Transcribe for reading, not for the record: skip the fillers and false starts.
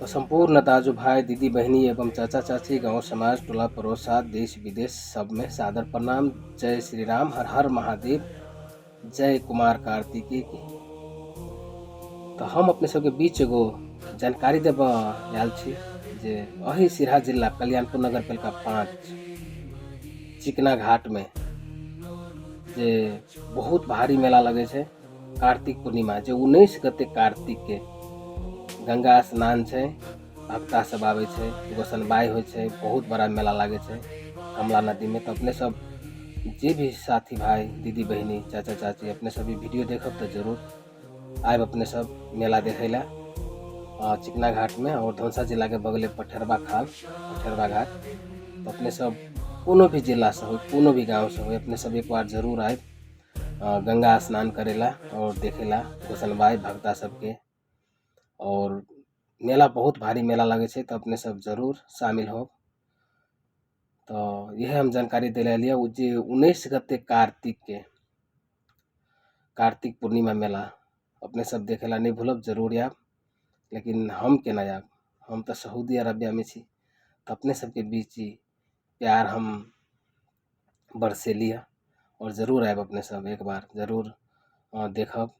तो सम्पूर्ण दाजु भाई दीदी बहिनी एवं चाचा चाची गांव समाज टोला पड़ोसा देश विदेश सब में सादर प्रणाम। जय श्री राम, हर हर महादेव, जय कुमार कार्तिकेय की। तो हम अपने सबके बीच एगो जानकारी देब आयल छी जे अही सिरहा जिला कल्याणपुर नगर पालिका 5 चिकना घाट में जे बहुत भारी मेला लगे छै कार्तिक पूर्णिमा, जे 19 गते कार्तिक के गंगा स्नान छै, भक्ता सब आबै छै, गोसनबाइ होइ छै, बहुत बड़ा मेला लागै छै कमला नदीमे। तऽ अपने सब जे भी साथी भाई दीदी बहिनी चाचा चाची अपने सब ई वीडियो देखब तऽ जरूर आयब अपने सब मेला देखै लए चिकना घाटमे और धनसा जिलाके बगले पठेरवा खाल पठेरवा घाट। तऽ अपने सब कोनो भी जिलासँ होइ, कोनो भी गाँवसँ होइ, अपने सब एक बार जरूर आयब गंगा स्नान करेला और देखेला गोसनबाइ भक्ता सबके। और मेला बहुत भारी मेला लगै छै, तऽ अपने सब जरूर शामिल हो। तऽ इएह हम जानकारी दै लए एलियै ओ जे 19 गते कार्तिक के कार्तिक पूर्णिमा मेला अपने सब देखै लए नहि भूलब, जरूर आयब। लेकिन हम केना आयब, हम तऽ सऊदी अरबियामे छी। तऽ अपने सबके बीच ई प्यार हम बरसेली हँ और जरूर आयब अपने सब एक बार जरूर देखब।